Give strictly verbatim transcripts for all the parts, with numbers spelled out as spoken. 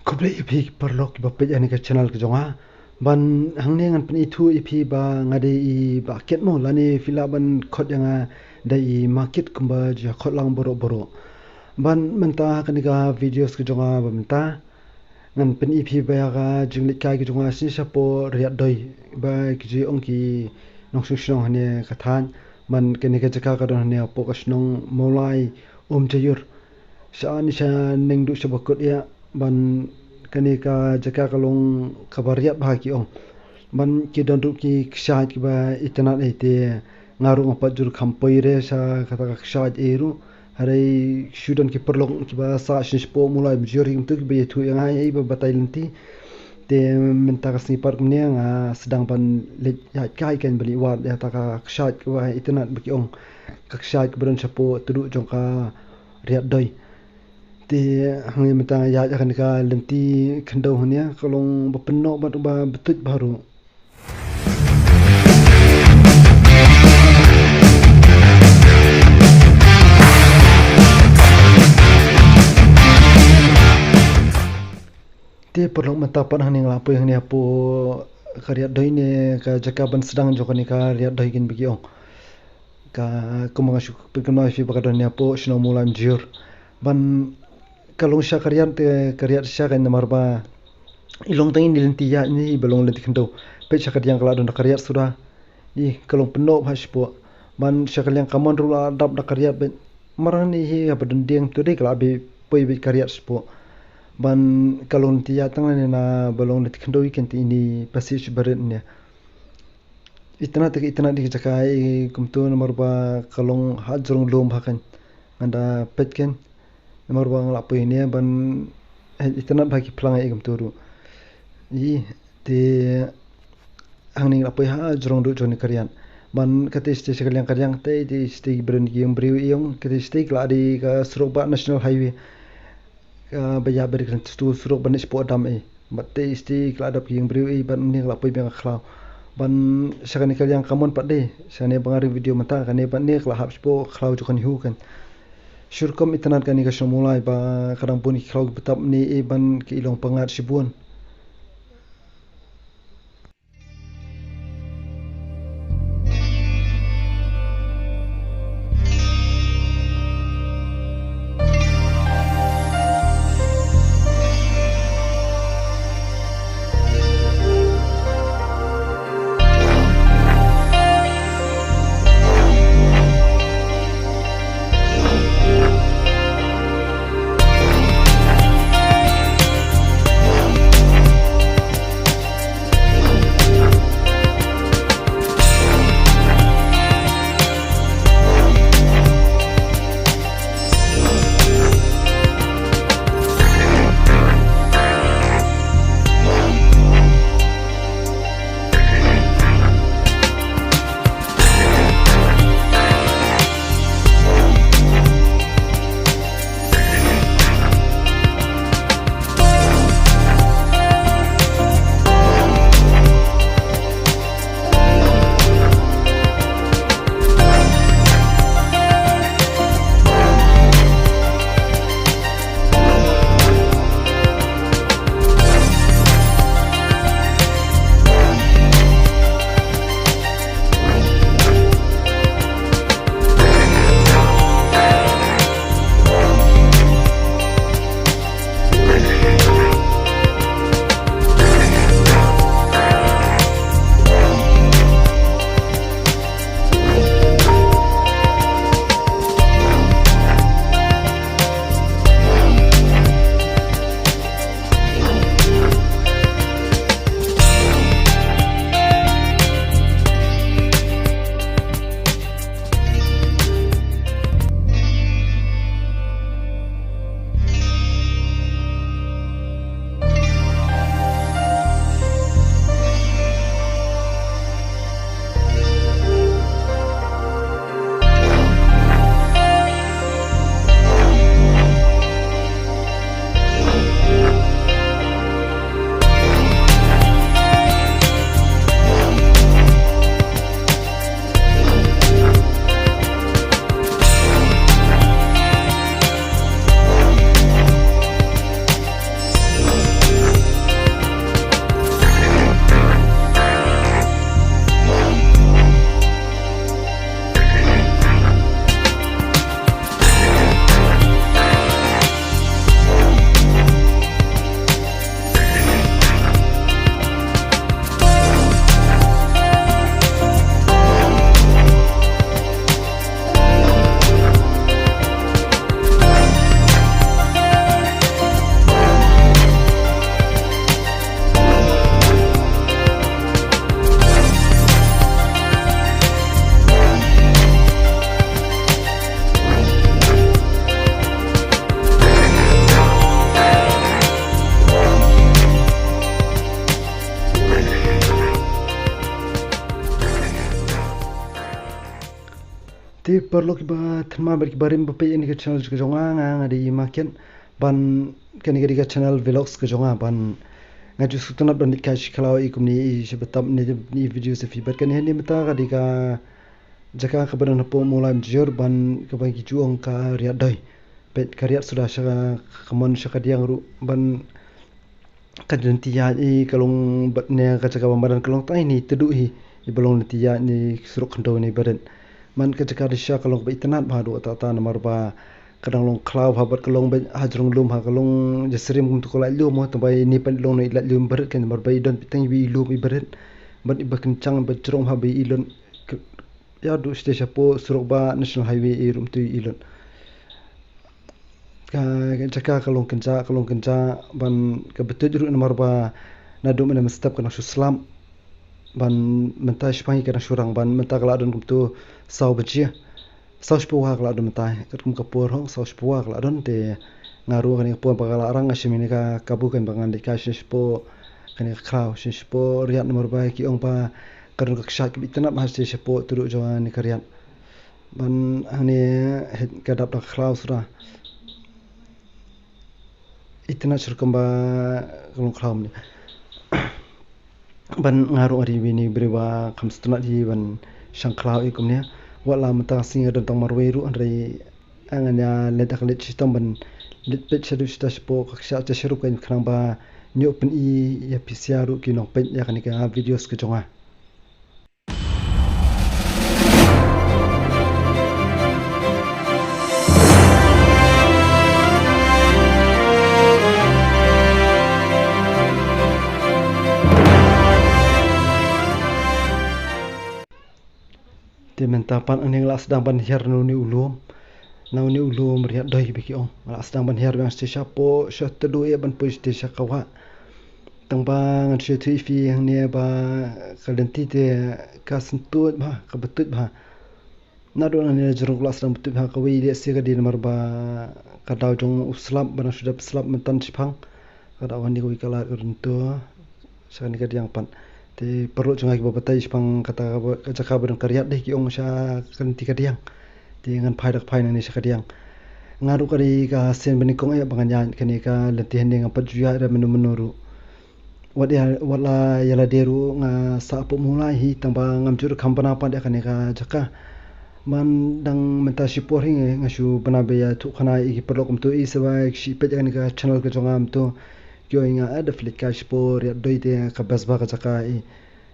Khublei ïa phi ki paralok kiba peit ïa kane ka channel ka jong nga. Ban hangne ngan pynithuh ïa phi ba nga dei i Bah Kit mo, lane phi lah ban khot ïa nga da i Ma Kit kumba ju khot lang baroh baroh. Ban mynta kane ka videos ka jong nga ba mynta ngan pyni ïa phi ba ïa ka jingleit kai ka jong nga shisha shapoh Riat Doi, ba ki ju ong ki nongshong shnong hangne ka thaiñ. Ban kane ka jaka ka don hangne hapoh ka shnong Mawlai Umjaiur. Sha ni sha neng duh sha ba kut ïa ban kane ka jaka ka long kaba riat bha ki ong. Ban ki don ruh ki kshaid kiba itynnad ei te nga ruh nga pat jur kham poi re sha kata ka kshaid ei ruh. Hynrei shu don ki paralok kiba sah shisha shapoh Mawlai Umjaiur hi kumtu kiba ïathuh ïa nga ei ba batai lynti. Te mynta ka sngi pat kumne nga sdang ban leit ïaid kai kan ban ïa wad ïa kata ka kshaid kiba itynnad ba ki ong. Ka kshaid kaba don shapoh tuduh jong ka Riat Doi. Te hangne mynta nga ïaid ha kane ka lynti khyndew hangne ka long ba pynnoh bad ba btuit bha ruh. Te paralok mynta pat hangne nga la poi hangne hapoh ka Riat Doi ne ka jaka ban sdang jong kane ka Riat Doi kin ba ki ong. Ka kumba nga shu pynkynmaw ïa phi ba ka don hangne hapoh shnong Mawlai Umjaiur. Ban ka long sha ka riat te ka riat shisha kan namar ba i long tang ine i lynti ïaid ne i ba long lynti khyndew. Peit sha ka diang ka la don da ka riat suda. I ka long pynnoh bha shapoh. Ban sha ka liang kamon ruh la dap da ka riat beit. Mar hangne hi haba don dieng tu dei ka la beit poi beit ka riat shapoh. Ban ka long lynti ïaid tang ne na ba long lynti khyndew i kan te ine i passage ba rit ne. Itynnad te ka itynnad ïa ka jaka i kumtu namar ba ka long ha jrong lum bha kan. Ngan da peit kan. Namar ba nga la poi hangne ban, eh, itynnad bha ki phlang i kumtu ruh. I te hangne nga la poi ha jrong duh jong kane ka riat. Ban kata shatei sha ka liang ka riat te, te shatei ba don ki ïing briew i ong, kata shatei ka la dei ka surok ba National Highway. Ka ba ïa ba dei ka surok ba ne shapoh dam i. Bad te shatei ka la dap ki ïing briew i, bad hangne ka la poi biang ka khlaw. Ban sha kane ka liang kamon pat dei, sha kane ba nga ring video mynta kane bad ne ka la hap shapoh khlaw jong kane hi kan. Shu rukom itynnad kane ka shnong Mawlai ba ka dang bun ki khlaw ki btap ne i ban ki i long pyngngad shibun. Te paralok kiba thymmai bad kiba rim ba peit ïa kane ka channel ka jong nga, nga dei i Makian ban, kane ka dei ka channel vlogs ka jong nga ban, nga ju sngewtynnat ban leit kai shi khlaw i kumne i sha bynta ne i video sha phi bad kane hangne mynta ka dei ka jaka kaba don hapoh Mawlai Mynjur ban kaba ki ju ong ka Riat Doi. Peit ka riat suda sha ka mon sha ka diang ruh ban ka lynti ïaid i ka long bad ne ka jaka ba madan ka long tang i ne tduh hi i ba long lynti ïaid ne surok khyndew ne barit. Man ka jaka dei sha ka long ba itynnat bha haduh katta katta namar ba ka dang long khlaw bha bad ka long ba hajrong lum ha ka long jasyriem kumta ka lait lum mo tang ba i ne pat long ne i lait lum barit ka namar ba i don peit tang i lum i barit bad i ba kynchang ba jrong bha ba i lon ïa duh shatei shapoh surok ba National Highway i rum tu i lon. Ka jaka ka long kynja ka long kynja ban ka btut ruh namar ba naduh mynne mynstep ka nang shu slap ban mynta shipang ka nang shu rang ban mynta ka la don kumtu saw baje saw shiphew ka la don mynta katkum ka por hong saw shiphew ka la don te nga ruh kane ka por ba ka la rang nga shim ïa kane ka kabu kan ba ngan dei ka shispoh kane ka khlaw shispoh riat namar ba ki ong ba ka don ka kshaid ka bit tnat ha shispoh tduh jong kane ka riat. Ban hangne ka dap da ka khlaw suda. Itynnat shuh kumba ka long khlaw mynne. Ban nga ruh nga dei bini briew ba kham sngewtynnat hi ban shang khlaw i kumne. Wat la mynta sngi nga don tang marwei ruh hynrei ngan ïa leit da ka leit shitom ban leit peit shaduh shata shapoh ka kshaid sha shurup ka khnang ba ñiuh pyni ïa phi sha ruh ki nongpeit ïa kane ka videos ka jong nga. Te mynta pat hangne nga la sdang ban hiar na une u lum. Na une u lum Riat Doi ba ki ong. Nga la sdang ban hiar biang shatei shapoh sha tduh ïa ban poi shatei sha ka wah. Tang ba ngan shu ïathuh ïa phi hangne ba ka lynti te ka sngewthuh bha ka btut bha. Naduh nangne la jrong la sdang btut bha kawei lehse ka dei namar ba ka daw jong u slap ba nang shu dep slap mynta shipang. Ka daw hangne kawei ka lait ka rynto sha kane ka diang pat. Te paralok jong nga kiba batai shipang kata ka jaka ba don ka riat dei ki ong sha ka lynti ka diang. Te ngan phai da ka phai nangne sha ka diang. Nga ruh ka dei ka sien ba nyngkong eh ba ngan ïaid kane ka lynti hangne ngam pat ju ïaid da mynno mynno ruh. Wat ïa, wat la ïa lade ruh nga sah hapoh Mawlai hi tang ba ngam ju da kham bna pat ïa kane ka jaka. Man dang mynta shipor hi nga shu bna ba ïathuh khana ïa ki paralok kumto i sa ba ki shu peit ïa kane ka channel ka jong nga kumto. Ki ong ïa nga, eh, da phi leit kai shipor Riat Doi te ka best bha ka jaka i.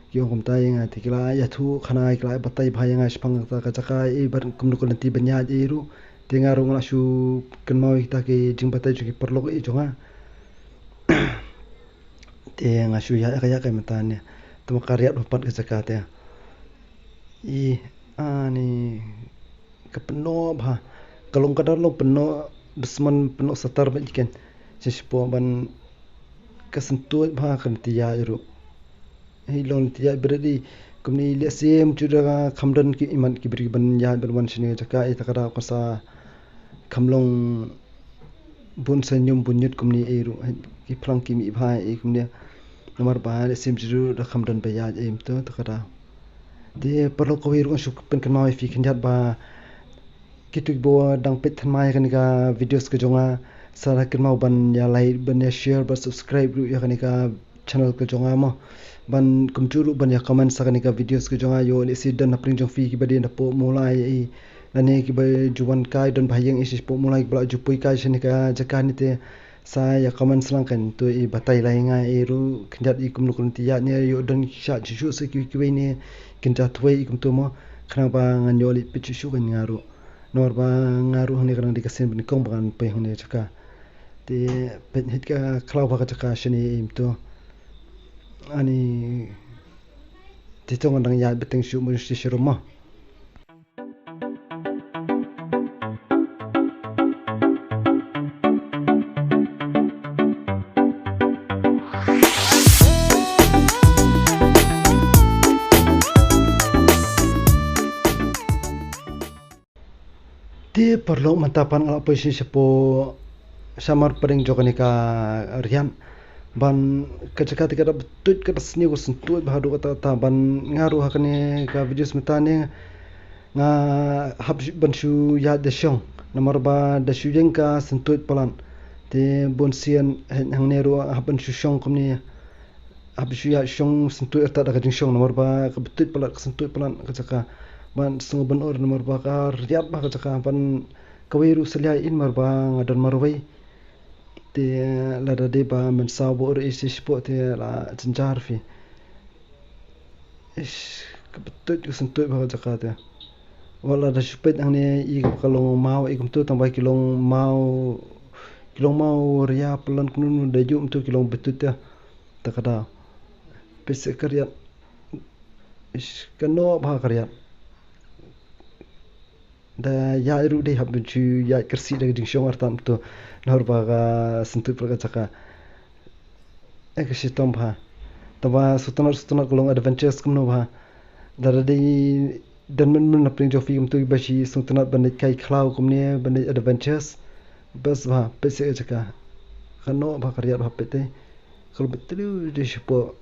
Ki ong kumta ïa nga te ki la ïathuh khana ki la batai bha ïa nga shipang kata ka jaka i bad kumno ka lynti ban ïaid i ruh. Te nga ruh nga la shu kynmaw ïa kita ki jingbatai jong ki paralok i jong nga. Te nga shu ïaid ïa ka ïaid ka mynta ne. Te ma ka riat bha pat ka jaka te. I ani ka pynnoh bha. Ka long ka dang long pynnoh dusmon pynnoh satar bad jiken. Shisha ban ka sngewthuh bha ka lynti ïaid ruh. Hi long lynti ïaid bret i kumne lehse ym ju da kham don ki imat ki briew ban ïaid ban wan shane jaka i ta ka daw ka sa kham long bun sa ñium bun ñiut kumne i ruh ki phlang ki mih bha i kumne. Namar ba lehse ym ju da kham don ba ïaid i mynta ta ka daw. Te paralok kawei ruh nga shu pynkynmaw ïa phi khyndiat ba kito kiba dang peit thymmai ïa kane ka videos ka jong nga sa la kynmaw ban ïa like ban ïa share ban subscribe ruh ïa kane ka channel ka jong nga mo. Ban kumjuh ruh ban ïa comment sa kane ka videos ka jong nga ïoh lehse don na pdeng jong phi kiba dei na poh Mawlai i lane kiba ju wan kai don ba ha ïing i sha poh Mawlai kiba la ju poi kai shane ka jaka ne te sa ïa comment sa lang kan to i batai lai nga i ruh khyndiat i kumno kumno te ïaid ne ïoh don sha shuh shuh sa kiwei kiwei ne khyndiat wei i kumto mo khnang ba ngan ïoh leit peit shuh shuh kan nga ruh. Namar ba nga ruh hangne ka dang dei ka sien ba nyngkong ba ngan poi hangne jaka. Te peit hit ka khlaw bha ka jaka shane i mynta. Ani te to ngan dang ïaid bteng shuh mo shuh shuh ruh mo. Te paralok mynta pat nga la poi shisha shapoh shamar pdeng jong kane ka riat. Ban ka jaka te ka da btuit ka da sniew ka sngewthuh bha haduh katta katta ban nga ruh ha kane ka videos mynta ne Nga hap shu, ban shu ïaid da shong. Namar ba da shu ïeng ka syntuid palat. Te bun sien hangne ruh hap ban shu shong kumne. Hap shu ïaid shong syntuid artat da ka jingshong namar ba ka btuid palat, ka syntuid palat ka jaka. Ban sngew ban ur namar ba ka riat bha ka jaka. Ban kawei ruh salia in namar ba nga don marwei. Te lada dei ba mynsaw ba ur ïa shi spot te la jynjar phi. Ish, ka btuid ka syntuid bha ka jaka te. Wat lada shu peit hangne i ka long maw i kumtu tang ba ki long maw, ki long maw ria palat kumno da ïoh kumtu ki long btuid te. Ta ka daw. Peit se ka riat. Ish, ka noh bha ka riat. Da ïaid ruh dei hap ban shu ïaid kyrsiew da ka jingshong artat to. Nahor ba ka syntuid palat ka jaka. Eh, ka shitom bha. Taba sngewtynnat sngewtynnat ka long adventures kumno bha. Da da dei don mynmyn na pdeng jong phi kumtu ba shi sngewtynnat ban leit kai khlaw kumne ban leit adventures. Best bha, peit se ka jaka. Ka noh bha ka riat bha peit te. Ka long bha teliw dei shapoh.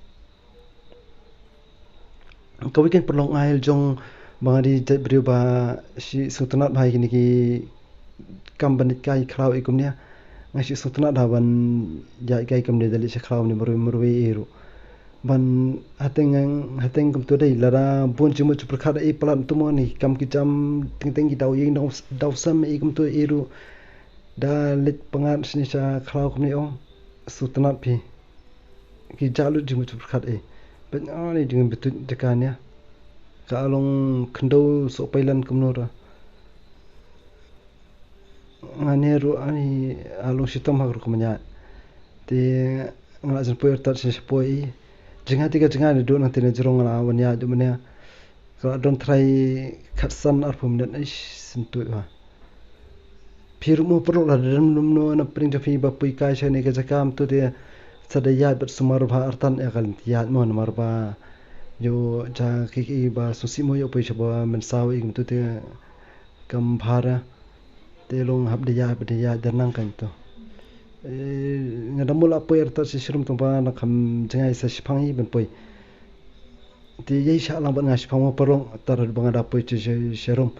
Ka weekend pynlong ai jong ba nga dei jait briew ba shi sngewtynnat bha ïa kine ki kam ban leit kai khlaw i kumne. Nga shi sngewtynnat bha ban ïaid kai kumne da leit sha khlaw ne marwei marwei i ruh. Ban hateng hateng kumtu dei lada bun jingmut jingpyrkhat i palat kumtu mo ne kam ki jam teng teng ki daw ïing daw sem i kumtu i ruh. Da leit pyngngad shane sha khlaw kumne ong. Sngewtynnat phi. Ki jah lut jingmut jingpyrkhat eh. Peit ani jingmut jaka ne. Ka long khyndew soh pailan kumno ra. Nga ne ruh ani a long shitom ha ka rukom ïaid. Te nga la jan poi artat sha poi. Jingha te ka jingha ne duk nangte ne jrong nga la wan ïaid duk mane. Ka la don trai khatsan arphew minit, ish, syntuid bha. Phi ruh mo paralok lada don lum no na pdeng jong phi ba poi kai shane ka jaka kumtu te sa da ïaid bad sumar bha artat ïa ka lynti ïaid mo namar ba ïoh ja ki ki ba sngewsih mo ïoh poi shaba mynsaw i kumtu te kam bha ra. Te long hap da ïaid, hap da ïaid da nang kan to. Eh, nga da mut la poi artat shi shrum tang ba na kham jngai sa shipang i ban poi. Te ïa i sha lang ban nga shipang mo paralok tar ba nga da poi shi shrum.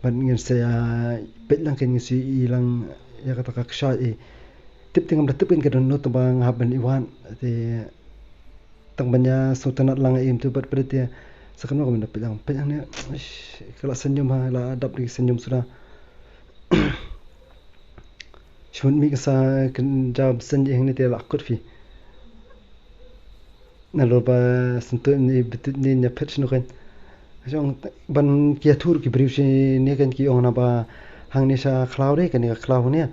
Ban ngin sa ïa peit lang kan ngin sa i lang ïa kata ka kshaid i. Tip te ngam da tip kan ka don no tang ba nga hap ban i wan. Te tang ban ïa sngewtynnat lang im tu bad pret ïa sa kan ma ka mynta peit lang peit lang ne. Ish, ka la senyum ha, la dap dei senyum suda. Shmut mi ka sa kan jam sen ïa hangne te la kut phi. Nalor ba syntuid ne btuid ne ïa phet shnu kan. Jong ban ki ïathuh ki briew shane kan ki ong na ba hangne sha khlaw re kane ka khlaw ne.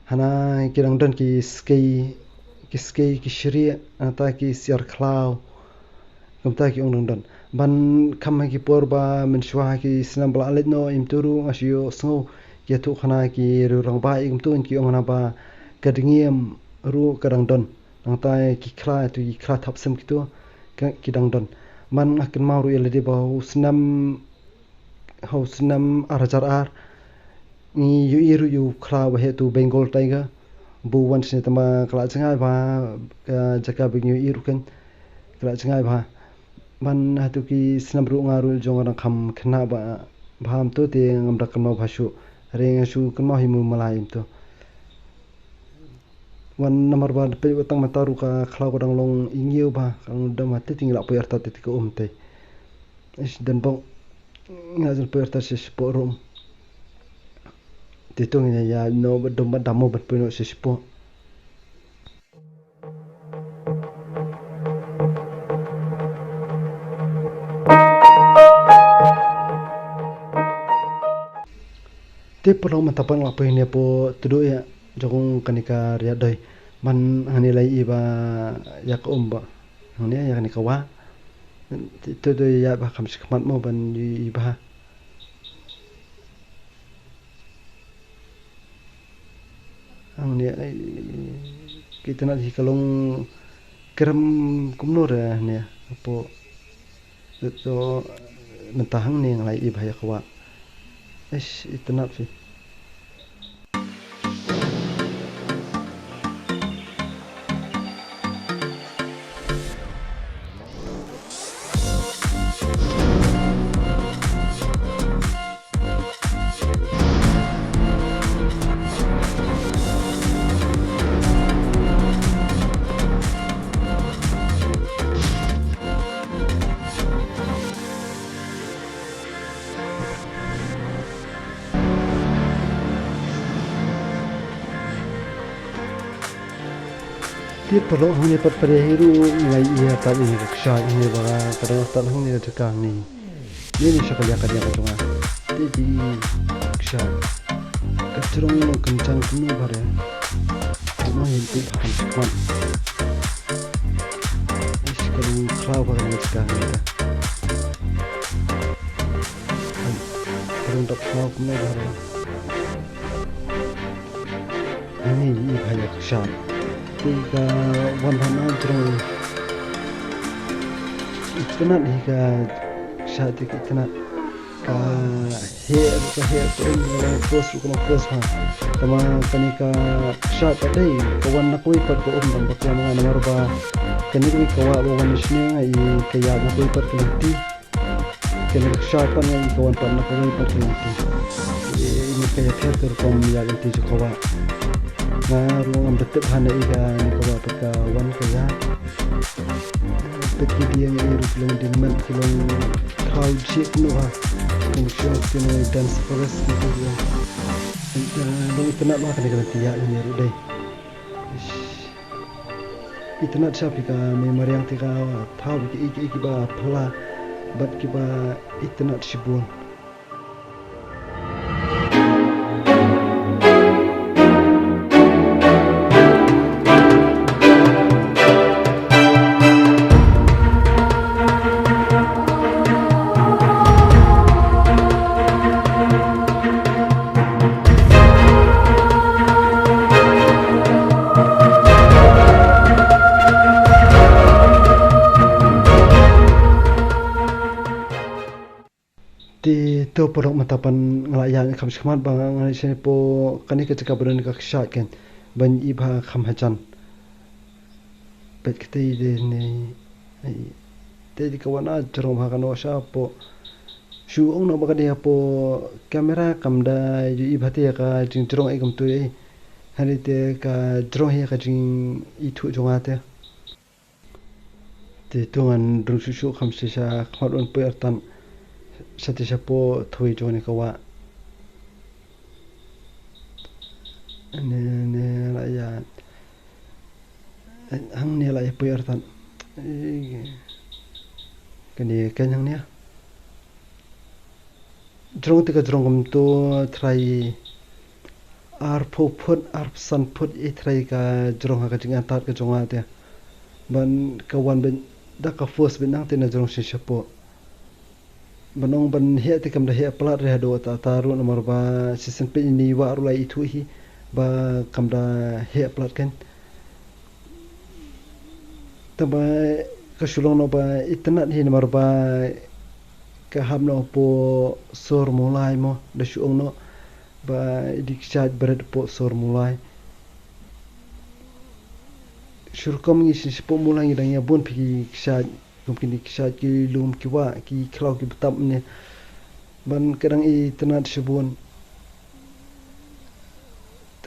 Hana ki dang don ki skei, ki skei ki shrieh, nangta ki siar khlaw. Kumta ki ong dang don. Ban kham ha ki por ba mynshuwa ha ki snem ba la leit noh im tu ruh nga shu ïohsngew ki ïathuh khana ki riew rangbah i kumtu ki ong na ba ka dngiem ruh ka dang don. Nangta ki khla tu ki khla thap sem kitu ki dang don. Man nga kynmaw ruh ïa lade ba u snem ha u snem ar hajar ar ngi ïohi ruh ïa u khla ba heh tu Bengal Tiger. Ba u wan shane tang ba ka la jngai bha ka jaka ba ngi ïohi ruh kan ka la jngai bha. Man ha tu ki snem ruh nga ruh jong nga dang kham khynnah bha, bha em tu te ngam da kynmaw bha shuh. Re nga shu kynmaw hi mo malai em tu. Wan namar ba da peit ba tang mynta ruh ka khlaw ka dang long i ngiew bha, ka dang dam ha te te ngi la poi artat te te ka um te. Ish, dang bok. Nga jan poi artat sha shapoh rum. Te tu ngi ïa no ba dam ba dam mo ban poi no sha shapoh. Te paralok mynta pat nga la poi hangne hapoh tuduk ïa jong kane ka riat doi. Ban hangne la ïohi ba ïa ka um ba hangne ïa kane ka wah. Te tuduk ïa ba kham shi khmat mo ban ïohi ba. Hangne ai ki tnat hi ka long krem kumno re hangne hapoh. To mynta hangne nga la ïohi ba ïa ka wah. Ish, i tnat phi. Te paralok, hangne pat pat hi ruh ngi la ïohi ïa kane ka kshaid hangne ba ka dang tad hangne ka jaka hangne. Ïa ni sha ka liang ka jaka jong nga. Te dei ka kshaid. Ka jrong ka jrong kumno ba re. Kumno hin peit ha ka khmat. Ish, ka long khlaw ba ka long ka jaka hangne. Ka long dap khlaw kumno ba re. Ani i bha ïa ka kshaid. Te ka wan bha na jrong. Itynnad hi ka kshaid te ka itynnad. Ka heh ruh ka heh, ka um ka long kos ruh ka long kos bha. Tangba kane ka kshaid pat dei ka wan na kawei pat ka um, tang ba ka wan nga namar ba kane kawei ka wah ba wan shane nga i ka ïaid na kawei pat ka lynti. Kane ka kshaid pat nga i ka wan pat na kawei pat ka lynti. I, i ka ïapher ka rukom ïaid lynti jong ka wah. Nga ruh ngam da tip hangne i kane ka wah pat ka wan ka ïaid. Peit ki dieng i ruh ki long dieng met, ki long khlaw jik noh ha. Ki long shuh ki long dense forest ki long. Long itynnad bha kane ka lynti ïaid hangne ruh dei. Ish. Itynnad shap ïa ka mei mariang te ka thaw ïa kiei kiei kiba phylla bad kiba itynnad shibun. Te to paralok, mynta pat nga la ïaid kham shakhmat ba nga, nga leit shane hapoh kane ka jaka ba don ka kshaid kan ban ïohi bha kham hajan. Peit katei de ne. Ai, te dei ka wan na jrong bha kano sha hapoh. Shu ong noh ba ka dei hapoh camera kam da ïohi bha te ïa ka jingjrong ei kumto ei. Hynrei te ka jrong hi ïa ka jingithuh jong nga te. Te to ngan rung shuh shuh kham shisha khmat un poi artat. Sha te shapoh thawei jong ne ka wah. Ne, ne la ïa. Hangne la ïa poi artat. Kane kan hangne. Jrong te ka jrong kumto trai arphew phut, arphew san phut i trai ka jrong ha ka jingartat ka jong nga te. Ban ka wan ban da ka force ban nang te na jrong shisha hapoh. Ban ong ban heh te kam da heh palat re haduh ta ta ruh namar ba shisien peit ine i wah ruh la ithuh hi ba kam da heh palat kan. Tangba ka shu long noh ba itynnad hi namar ba ka hap noh hapoh sor Mawlai mo, da shu ong noh ba i dei kshaid barit hapoh sor Mawlai. Shu rukom ngi shisien shapoh Mawlai ngi dang ïa bun phi ki kshaid, kum kine ki kshaid ki lum ki wah ki khlaw ki btap ne. Ban ka dang itynnad shibun.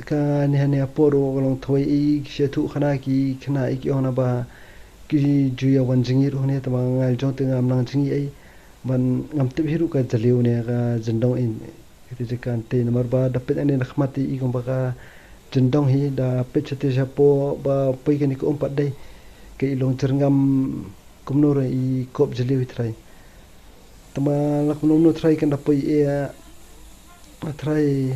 Kane hangne hapoh ruh ka long thawei i ki sha thuh khana ki khynnah i ki ong na ba ki ju ïa wan jngi ruh ne, tangba nga jong te ngam nang jngi ei. Ban ngam tip hi ruh ka jylliew ne ka jyndong ei. Kata jaka te namar ba da peit hangne na khmat te i kumba ka jyndong hi, da peit sha te shapoh ba poi kane ka um pat dei. Ka i long jyrngam kumno ruh i kop jylliew hi trai. Tangba la kumno kumno trai kan da poi ïa trai.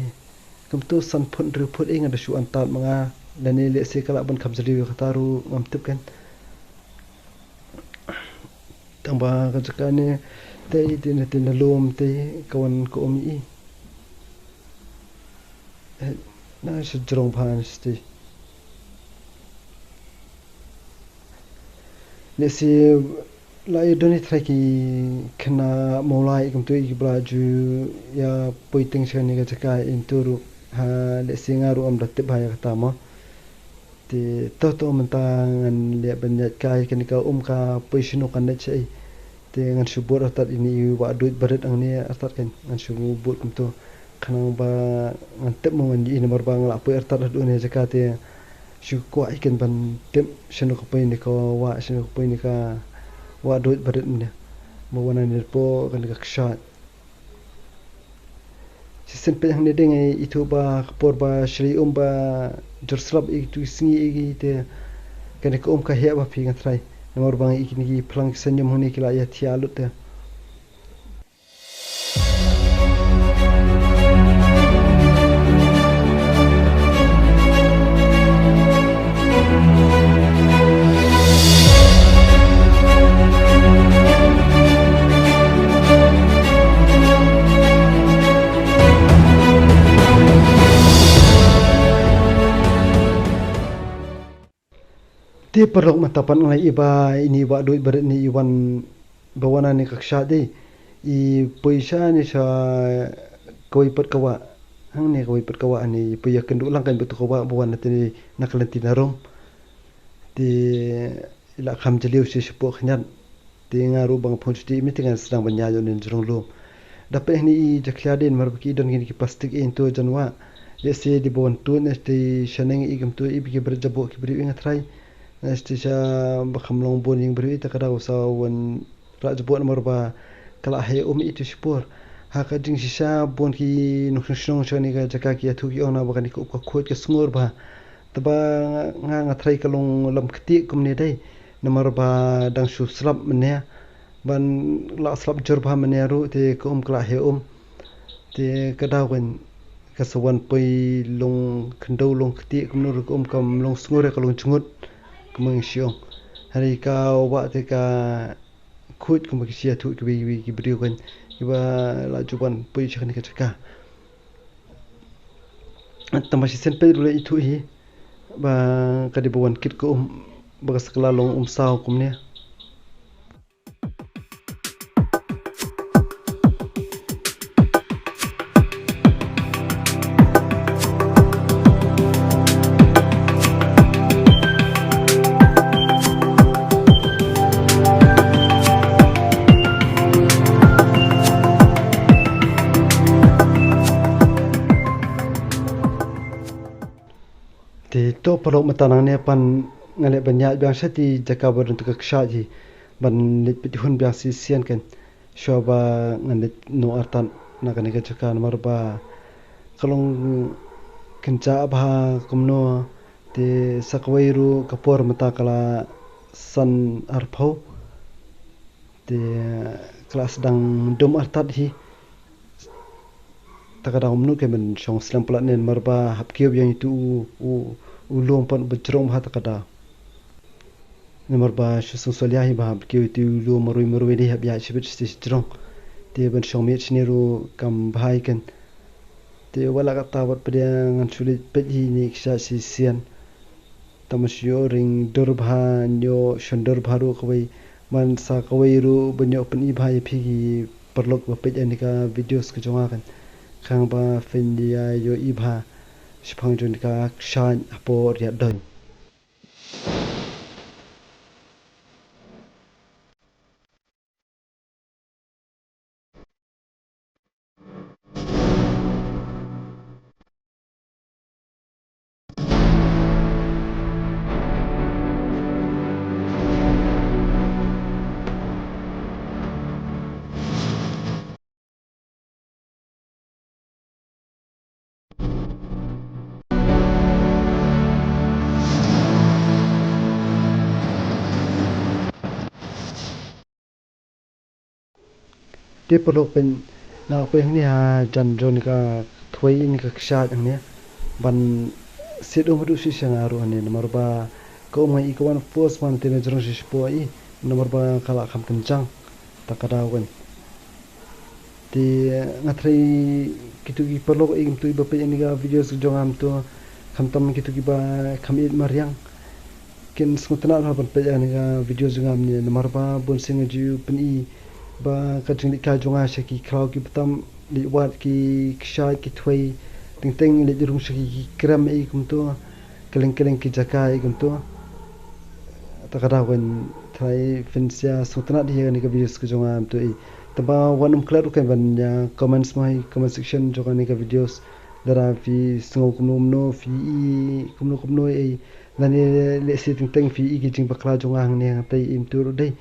Kumto san phut hynriew phut ei nga da shu artat ma nga. Lane lehse ka lah ban kham jylliew ïa kata ruh ngam tip kan. Tangba ka jaka ne te i te ne te na lum te ka wan ka um i. Eh, na sha jrong bha na sha te. Lehse la ïa don i trai ki khynnah Mawlai kumto i ki ba la ju ïa poi teng sha kane ka jaka, into ruh ha lehse nga ruh ngam da tip bha ïa kata mo. Te to to mynta ngan leh ban ïaid kai kane ka um ka poi shano kan leit shaei. Te ngan shu bud artat ine i wah duid barit hangne artat kan ngan shu bud kumto. Khnang ba ngan tip mo ngan ïohi namar ba nga la poi artat haduh ne jaka te shu kwah i kan ban tip shano ka poi ne ka wah, shano ka poi ne ka wah duid barit ne. Ba wan hangne hapoh kane ka kshaid. Shisien peit hangne dei nga ithuh ba ka por ba shlei um ba jur slap i tu sngi i te Kane ka um ka heh bha phi nga tharai. Namar ba nga i kine ki phlang ki saiñium hangne ki la ïa thiah lut te. Te paralok, mynta pat nga la ïohi ba ine i wah duid barit ne i wan, ba wan ha kane ka kshaid, i poi sha ne sha kawei pat ka wah. Hangne kawei pat ka wah ne i poi ïakynduh lang kan bad uto ka wah ba wan na te ne na ka lynti na rum. Te i la kham jylliew shi shapoh khyndiat. Te nga ruh ba nga phong shuh te i mih te ngan sdang ban ïaid ïa une u jrong lum. Da peit hangne i jakhlia dien namar ba ki don kine ki plastik, i ntu jan wah. Lehse dei ba wan tuid ne te shaneng i kumtu, i ba ki bret jaboh ki briew i nga tharai. Ne te sha ba kham long bun ïing briew i, ta ka daw sa wan rah jaboh namar ba ka la heh um i tu shipor. Ha ka jingshisha bun ki nongshong shnong sha kane ka jaka ki ïathuh ki ong na ba kane ka um ka khuid ka sngur bha. Te ba nga, nga tharai ka long lam ktieh kumne dei. Namar ba dang shu slap mynne. Ban la slap jur bha mynne ruh te ka um ka la heh um. Te ka daw kan ka sa wan poi long khyndew long ktieh kumno ruh ka um kam long sngur, ka long jngut kumba ngi shu ong. Hynrei ka wah te ka khuid kumba ki shu ïathuh kiwei kiwei ki briew kan, kiba la ju wan poi sha kane ka jaka. Tang ba shisien peit ruh la ithuh hi ba ka dei ba wan kit ka um, ba ka sa kylla long um saw kumne. Te to paralok, mynta nangne pat nga leh ban ïaid biang sha te jaka ba don te ka kshaid hi ban leit peit hun biang shisien kan. Shuwa ba ngan leit noh artat na kane ka jaka namar ba ka long kynjah bha kumno, te sa kawei ruh ka por mynta ka la san arphew. Te ka la sdang dum artat hi. Ta ka daw mynno kan ban shong slem palat ne namar ba hap kiew biang ïa utu u, u, u lum pat ba jrong bha ta ka daw. Namar ba shu sngewsih ïa hi ba hap kiew ïa utu u lum marwei marwei dei hap ïaid shibit shi jrong. Te ban shong miet shane ruh kam bha ïa kan. Te wat la katta wat pat de ngan shu leit peit hi ne kshaid shisien. Tang ba shu ïoh ring dur bha, ïoh shon dur bha ruh kawei. Ban sa kawei ruh ban ïoh pyni bha ïa phi ki paralok ba peit ïa kane ka videos ka jong nga kan. Khnang ba phin ïa ïohi bha shaphang jong kane ka kshaid hapoh Riat Doiñ. Te paralok, pyn, nga poi hangne hajan jong kane ka thwei, kane ka kshaid hangne. Ban siat um haduh shisha nga ruh hangne namar ba ka um nga i ka wan force man te na jrong shisha poi i namar ba ka la kham kynjang. Ta ka daw kan. Te nga tharai kito ki paralok i kumtu i ba peit ïa kane ka videos ka jong nga mynta, khamtam kito kiba kham ïeit mariang, kin sngewtynnat bha ban peit ïa kane ka videos jong nga mynne namar ba bun sien nga ju pyni ba ka jingleit kai jong nga sha ki khlaw ki btam, leit wad ki kshaid ki thwei, teng teng leit rung sha ki, ki krem i kumtu, kylleng kylleng ki jaka i kumtu. Ta ka daw kan tharai phin sa sngewtynnat ïa kane ka videos ka jong nga mynta i. Tang ba wat nym klet ruh kan ban ïa comments mo ha i comment section jong kane ka videos. Lada phi sngew kumno kumno, phi i kumno kumno i, lane lehse teng teng phi i ki jingbakla jong nga hangne hangtai i mynta ruh dei.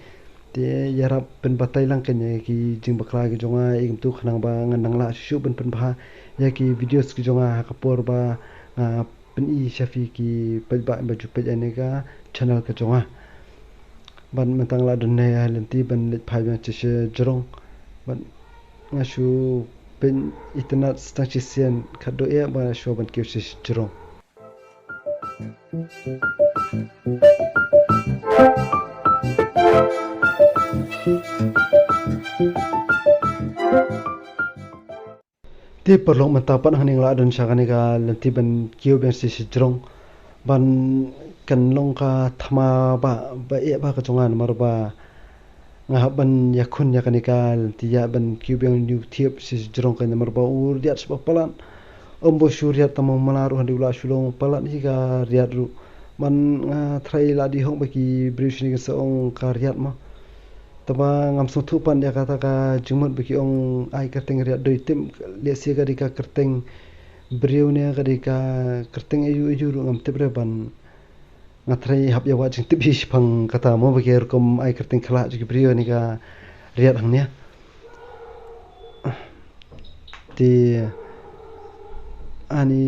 Te ïarap pynbatai lang kan ïa ki jingbakla ki jong nga i kumtu khnang ba ngan nang lah shuh shuh ban pynbha ïa ki videos ki jong nga ha ka por ba nga pyni sha phi ki paidbah ba ju peit ïa kane ka channel ka jong nga. Bad mynta nga la don ha lynti ban leit phai biang sha jrong. Bad nga shu peit itynnad tang shisien khatduh eh ba nga shu ban kiew sha jrong. Te paralok, mynta pat hangne nga la don sha kane ka lynti ban kiew biang sha jrong. Ban kan long ka thma ba, ba eh ba ka jong nga namar ba nga hap ban ïakhun ïa kane ka lynti ïa ban kiew biang ïa u thiep sha jrong ka namar ba u riat sha ba palat. Ym ba shu riat tang ma u mla ruh, hynrei u la shu long palat hi ka riat ruh. Man nga tharai la dei hok ba ki briew shane kin sa ong ka riat mo. Tangba ngam sngewthuh pat ïa kata ka jingmut ba ki ong ai kyrteng riat doi, tip lehse ka dei ka kyrteng briew ne ka dei ka kyrteng aïu aïu ruh ngam tip re, ban nga tharai hap ïa wad jingtip hi shaphang kata mo ba ki rukom ai kyrteng khyllah jong ki briew ne ka riat hangne. Te ani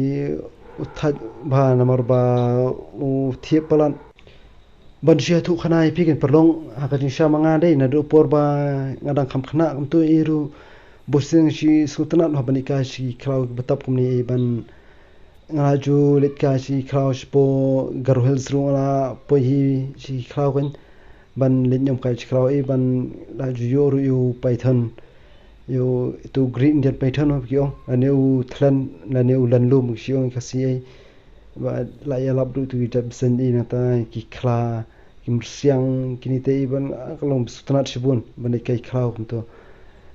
u thait bha namar ba u thiep palat. Ban shu ïathuh khana ïa phi kin paralok, ha ka jingshisha ma nga dei naduh por ba nga dang kham khynnah kumto ei ruh, bunsien shu sngewtynnat ha ban leit kai sha ki khlaw kiba tap kumne ei, ban nga la ju leit kai sha ki khlaw shapoh Garo Hills ruh nga la poi hi sha ki khlaw kin, ban leit ñiom kai sha ki khlaw ei, ban la ju ïoh ruh ïa u python, ïa uto u Great Indian Python ba ki ong, lane u thlen, lane u lanlum ba ki ong ha ka Khasi ei. Ba la ïalap ruh ïa uto ki jait bseiñ ei, nangta ki khla, ki myrsiang, kine te ei, ban, ah, ka long sngewtynnat shibun ban leit kai khlaw kumto.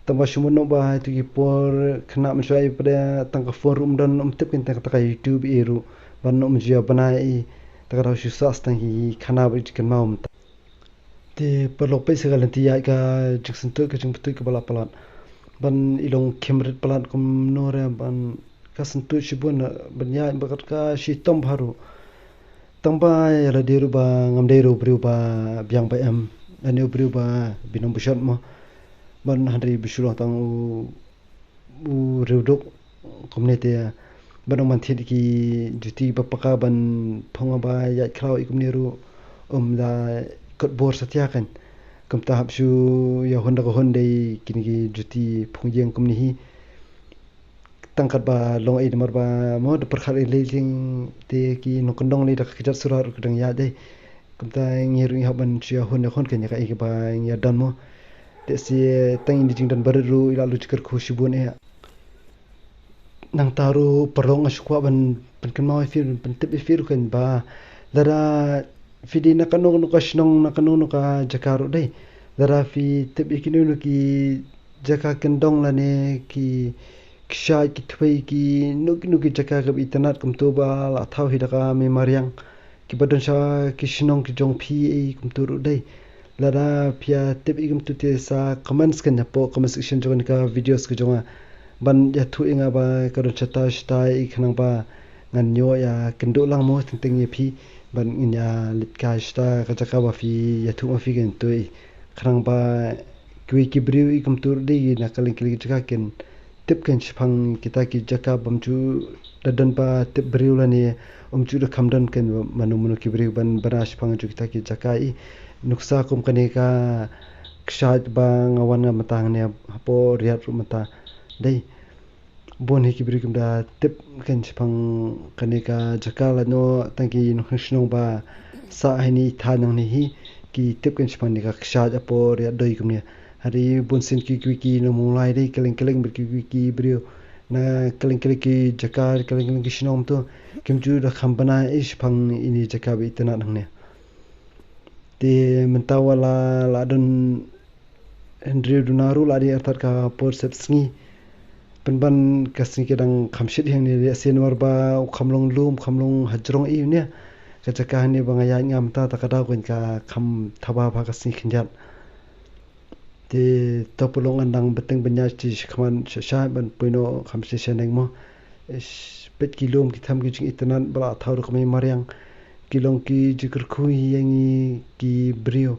Tangba shu mut noh ba ha kito ki por khynnah mynshuwa ei pat de tang ka phone ruh ym don, ym tip kin tang kata ka YouTube ei ruh, ban ym ju ïa bna ei, ta ka daw shu sah tang ki khana bad ki kynmaw mynta. Te paralok, peit sa ka lynti ïaid, ka jingsyntuid, ka jingpyntuid kaba la palat. Ban i long khim rit palat kumno re, ban ka syntuid shibun, ban ïaid ba kat ka shitom bha ruh. Tangba ïa lade ruh ba ngam dei ruh u briew ba biang ba em, lane u briew ba binong bishot mo. Ban hynrei ba shu long tang u u riewduk kumne te, ban ym ban thied ki juti ba paka ban phong ba ïaid khlaw ei kumne ruh, ym da kot bor satia kan. Kumta hap shu ïa hun da ka hun dei kine ki juti phong ïing kumne hi. Tang kat ba long ei namar ba mo da pyrkhat ei lei jing te ki nongkyndong lei da ka kjat surat ruh ka dang ïaid dei. Kumta ngi ruh ngi hap ban shu ïa hun ïa hun kan ïa kaei kaba ngi ïa don mo. Te shi tang ine i jingdon barit ruh i la lut jingkyrkhu shibun eh. Nangta ruh paralok nga shu kwah ban pynkynmaw ïa phi, ban pyntip ïa phi ruh kan ba lada phi dei na kano kano ka shnong, na kano kano ka jaka ruh dei, lada phi tip ïa kino kino ki jaka kyndong lane ki kshaid, ki thwei, kino kino ki jaka kaba itynnad kumto ba la thaw hi da ka mei mariang, kiba don sha ki shnong ki jong phi ei kumto ruh dei. Lada phi ïa tip ei kumto te sa comment kan hapoh comment section jong ka videos ka jong nga, ban ïathuh ïa nga ba ka don shata shata ei, khnang ba ngan ïoh ïa kynduh lang mo teng teng ïa phi, ban ngin ïa leit kai shata ka jaka ba phi ïathuh ma phi kan to ei, khnang ba kiwei ki briew ei kumto ruh dei na kylleng kylleng ki jaka kin tip kan shaphang kita ki jaka, bym ju da don ba tip briew lane ym ju da kham don kan mano mano ki briew ban bna shaphang jong kita ki jaka ei. Nuksa kum kane ka kshaid ba nga wan nga mynta hangne hapoh Riat ruh mynta dei, bun hi ki briew kim da tip kan shaphang kane ka jaka, lano tang ki nongshong shnong ba sah ha ine i thaiñ nangne hi ki tip kan shaphang ne ka kshaid hapoh Riat Doi kumne. Hynrei bunsien ki, ki, ki nongmawlai dei, kylleng kylleng bad ki, ki, ki briew na kylleng kylleng ki jaka, kylleng kylleng ki shnong to, kim ju da kham bna ei shaphang ine i jaka ba itynnad hangne. Te mynta wat la, la don hynriew duna ruh, la dei artat ka por sep sngi. Pynban ka sngi ka dang kham shit hi hangne, lehse namar ba u kham long lum, kham long hajrong ei une. Ka jaka hangne ba nga ïaid nga mynta, ta ka daw kan ka kham thaba bha ka sngi khyndiat. Te to paralok, ngan dang bteng bniah shi shakhmat shai shai ban poi noh kham shi shaneng mo. Ish, peit ki lum ki them, ki jingitynnad ba la thaw da ka mei mariang. Ki long ki jingkyrkhu ïa ngi ki briew.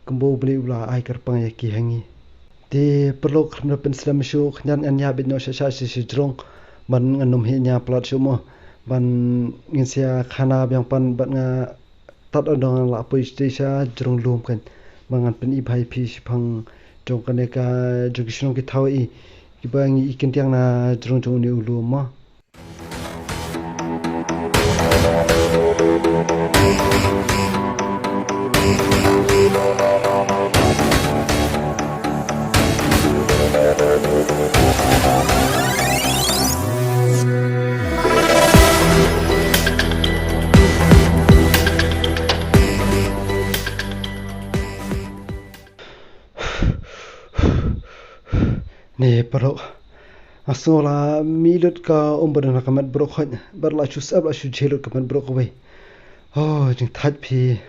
Kumba U Blei u la ai kyrpang ïa ki ha ngi. Te paralok, khlem da pynslem shuh, khyndiat ngan ïa bit noh shai shai shi, shi jrong. Ban ngan ym heh nia palat shuh mo. Ban ngin sa ïa khana biang pat bad nga tad ong dang la poi sha jrong lum kan. Ba ngan pyni bha ïa phi shaphang jong kane ka jong ki shnong ki thaw i. Kiba ngi i kyntiang na jrong jong une u lum mo. Ne paralok. Nga sngew la mih lut ka um ba don ha ka met brok hoi. Bad la shu sep la shu jhieh lut ka met brok kawei. Oh, jingthait phi.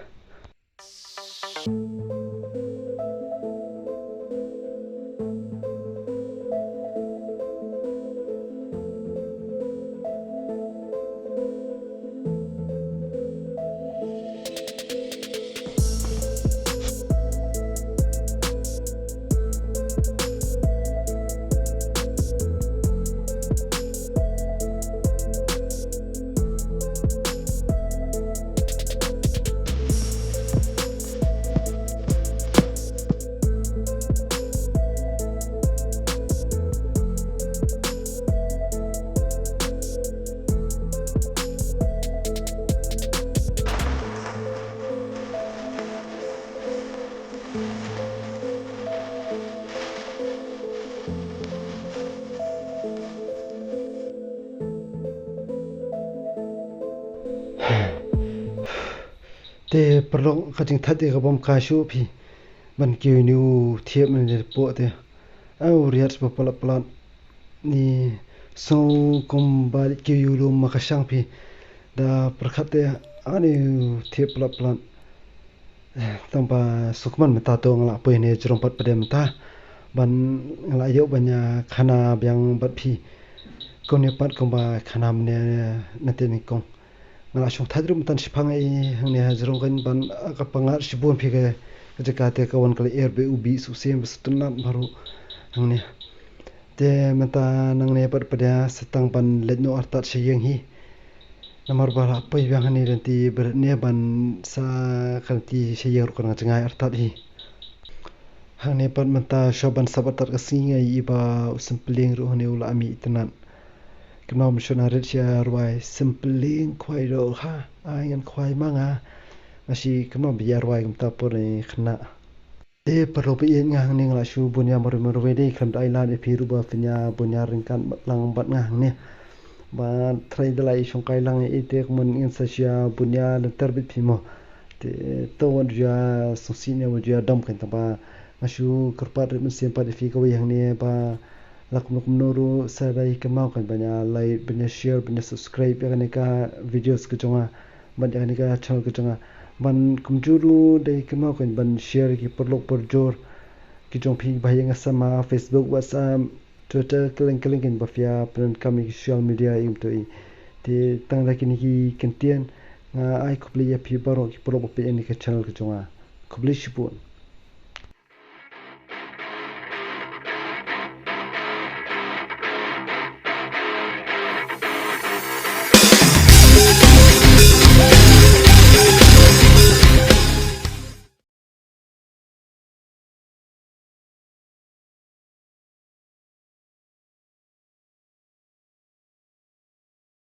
Te paralok, ka jingthait te ka bym kai shuh phi. Ban kiew ïa une u thiep ne poh te. Au riat ba palat palat. Ni sngew kumba kiew ïa u lum ma ka shang phi. Da pyrkhat te, ani u thiep palat palat. Tang ba sngewkmen mynta to nga la poi ne jrong pat pat mynta. Ban nga la ïoh ban ïa khana biang bad phi. Kumne pat kumba khana mynne na te nyngkong. Nga la shong thait ruh mynta shaphang i hangne ha jrong kan ban, ah, ka pangat shibun phi ka, ka jaka te ka wan ka lyer ba u bih suk sien ba sngewtynnat baroh hangne. Te mynta nangne pat pat ïa sa tang ban leit noh artat sha ïing hi. Namar ba la poi biang hangne lynti ba ne ban sa ka lynti sha ïing ruh kan nga jngai artat hi. Hangne pat mynta shuwa ban sap artat ka sngi nga ïohi ba u Symplieng ruh hangne u la mih itynnat. Kumno ban shon arit sha rwai Symplieng khwai ruh ha. Ai ngan khwai ma nga. Nga shi kumno ba ïa rwai kumta por ne khynnah. Te paralok ba ïeit nga hangne nga la shu bun ïa marwei marwei dei khlem da ai lad ïa phi ruh ba phin ïa bun ïa ryngkat lang bad nga hangne. Ba trai da lai shongkai lang ïa ite kumno ngin sa shu ïa bun ïa lynter bad phi mo. Te to wan ju ïa sngewsih ne wan ju ïa dom kan tang ba nga shu kyrpad rit mynsiem pat ïa phi kawei hangne ba la kumno kumno ruh sa dei kynmaw kan ban ïa like ban ïa share ban ïa subscribe ïa kane ka videos ka jong nga. Ban ïa kane ka channel ka jong nga. Ban kumjuh ruh dei kynmaw kan ban share ki paralok parajor ki jong phi ba ïa nga sa ma Facebook, WhatsApp, Twitter, kylleng kylleng kan ba phi ïa pyndonkam ïa ki social media ïa kumto i. Te tang da kine ki kyntien nga ai khublei ïa phi baroh ki paralok ba peit ïa kane ka channel ka jong nga. Khublei shibun.